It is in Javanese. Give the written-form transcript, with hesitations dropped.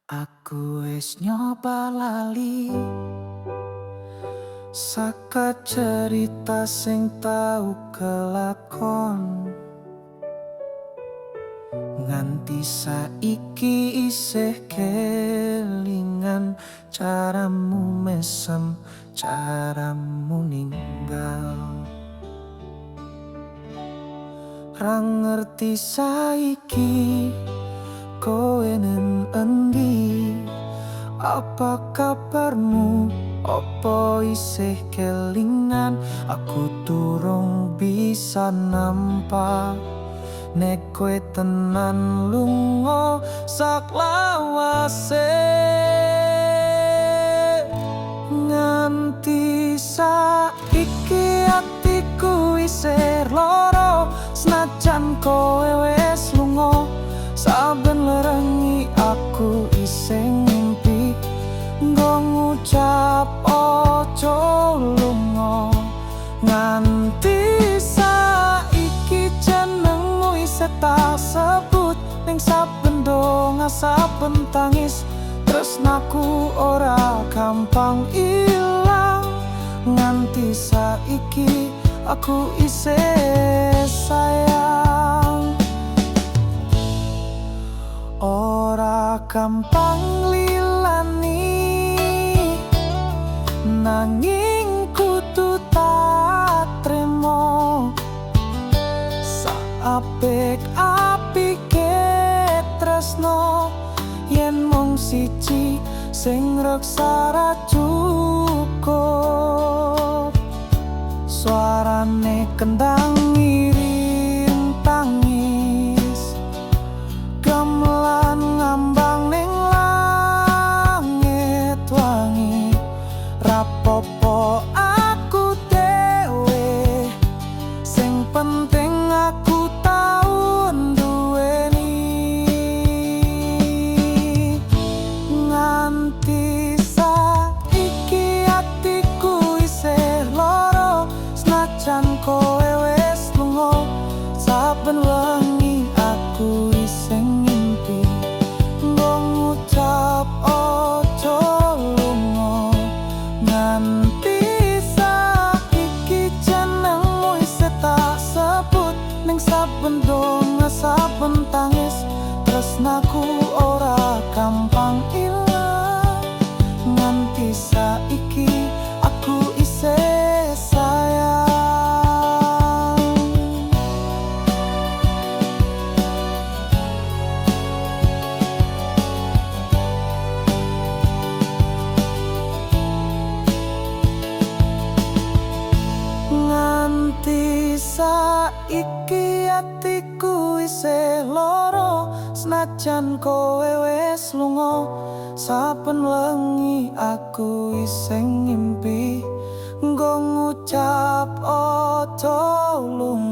Aku wis nyoba lali saka cerita sing tau kelakon. Nganti saiki isih kelingan caramu mesem, caramu ninggal. Ra ngerti saiki kowe neng endi, apa kabarmu, opo isih kelingan. Aku durung bisa nampa nek kowe tenan lunga saklawase. Nganti saiki atiku isih lara, senajan kowe wis lunga. Saben lerengi aku isih ngimpi nggo ngucap ojo lunga. Nganti saiki jenengmu isih tak sebut ning saben donga, saben tangis. Tresnaku ora gampang ilang. Nganti saiki aku isih sayang. Ora gampang lilani, nanging kudu tak trimo. Saapik-apike tresno, yen mung siji sing reksa ra cukup. Suarane kendang ngirim tangis, gamelan ngambang ning langit wangi. Rapopo aku dhewe, sing penting aku tau nduweni. Nganti saiki atiku isih lara, senajan kowe wis lunga. Saben wengi aku isih ngimpi nggo ngucap ojo lunga. Nganti saiki jenengmu isih tak sebut ning saben donga, saben tangis. Tresnaku ora gampang ilang. Nganti saiki aku isih sayang. Nganti saiki atiku isih lara, senajan kowe wis lunga. Saben wengi aku isih ngimpi nggo ngucap ojo lunga.